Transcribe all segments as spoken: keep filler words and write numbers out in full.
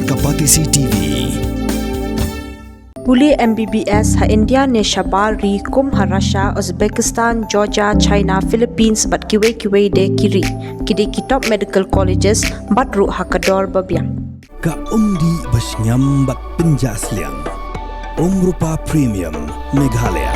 Ka Batesi T V. Pule M B B S ha India ne shabar ri kum ha Russia, Uzbekistan, Georgia, China, Philippines bad kiwei kiwei de ki ri. Ki dei ki top medical colleges bad ruh ha ka dor ba biang. Ka umdih ba shngiam bad pynjah sliang. Umrupa Premium Meghalaya.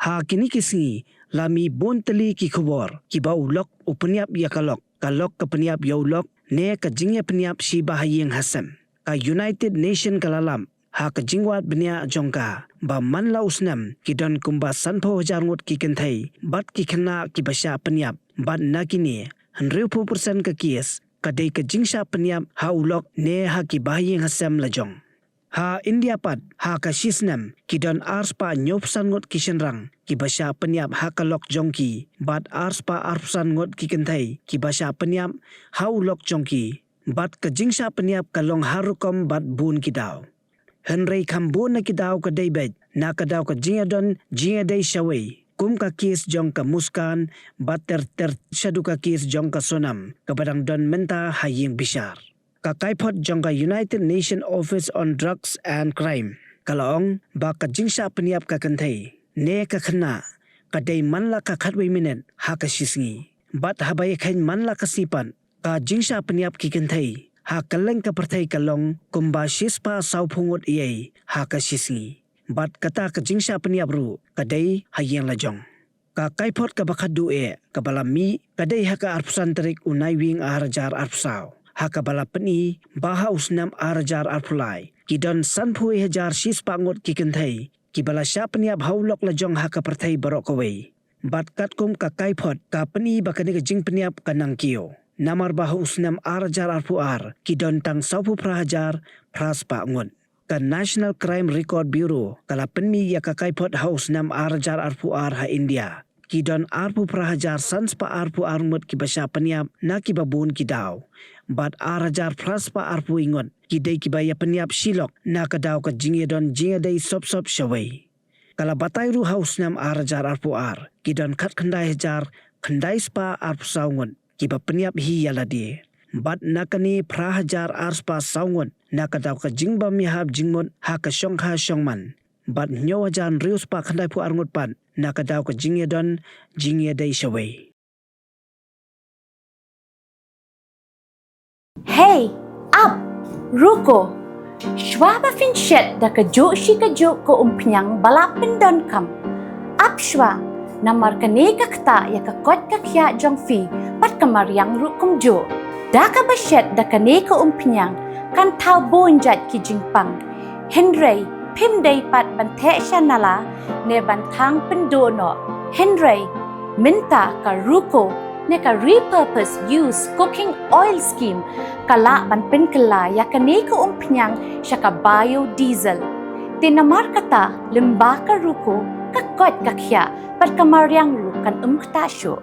Ha kine ki sngi la mih bun tylli ki khubor kiba u lok u pynïap ïa ka lok, ka lok ka pynïap ïa u lok, ne ka jingïapynïap shiba ha ïing ha sem. Ka United Nation ka la lap ha ka jingwad bniah jong ka ba man la u snem ki don kumba sanphew hajar ngut ki kynthei bad ki khynnah kiba shah pynïap, bad na kine hynriewphew percent ka case ka dei ka jingshah pynïap ha u lok ne ha kiba ha ïing ha sem la jong. Ha India pat, ha ka shi snem ki don arspah hynñiewphew san ngut ki shynrang kiba shah pynïap ha ka lok jong ki, bad arspah arphew san ngut ki kynthei kiba shah pynïap ha u lok jong ki. Bad ka jingshah pynïap ka long ha rukom bad bun ki daw. Hynrei kham bun na ki daw ka dei beit na ka daw ka jingïadon jingïadei shawei, kum ka case jong ka Muskan bad ter ter shaduh ka case jong ka Sonam kaba dang don mynta ha ïing bishar. Ka kaiphod jong ka United Nations Office on Drugs and Crime ka la ong ba ka jingshah pynïap ka kynthei ne ka khynnah ka dei man la ka khatwei minit ha ka shi sngi. Bad haba ïa kheiñ man la ka sngi pat, ka jingshah pynïap ki kynthei ha kylleng ka pyrthei ka long kumba shispah sawphew ngut ïa ha ka shi sngi. Bad kata ka jingshah pynïap ruh ka dei ha ïing la jong. Ka kaiphod kaba khatduh eh kaba la mih ka dei ha ka arphew san tarik u Naiwieng ar hajar arphew saw, ha kaba la pyni ba ha u snem ar hajar arphew lai ki don sanphew hajar shispah ngut ki kynthei kiba la shah pynïap ha u lok la jong ha ka pyrthei baroh kawei. Bad katkum ka kaiphod ka pyni ba kane ka jingpynïap ka nang kiew, namar ba ha u snem ar hajar arphew ar ki don tang sawphew phra hajar phra spah ngut. Ka National Crime Record Bureau ka la pynmih ïa ka kaiphod ha u snem ar hajar arphew ar ha India. Ki don arphew phra hajar san spah arphew ar ngut kiba shah pynïap na kiba bun ki daw. Bad ar hajar phra spah arphew ngut ki dei kiba ïapynïap shi lok na ka daw ka jingïadon jingïadei sop sop shawei. Ka la batai ruh ha u snem ar hajar arphew ar ki don khatkhyndai hajar khyndai spah arphew saw ngut kiba pynïap hi ïa lade. Bad na kane phra hajar ar spah saw ngut na ka daw ka jingbym ïahap jingmut ha ka shongkha shongman. Bad hynñiew hajar hynriew spah khyndai phew ar ngut pat na ka daw ka jingïadon jingïadei shawei. Hey, ap, ruko. Shwa ba phin shet da kajuh shi kajuh ka umphniang ba la pyndonkam, ap shwa, namar kane ka ktah ïa ka koit ka khiah jong phi bad ka mariang ruh kumjuh. Da kaba shet da kane ka umphniang kan thaw bun jait ki jingpang. Hynrei phim dei pat ban theh sha nala ne ban thang pynduh noh. Hynrei mynta ka ruko ne ka repurpose use cooking oil scheme ka lah ban pynkylla ïa kane ka umphniang sha ka biodiesel. Te namar kata lyngba ka ruko ka koit ka khiah bad ka mariang ruh kan ym ktah shuh.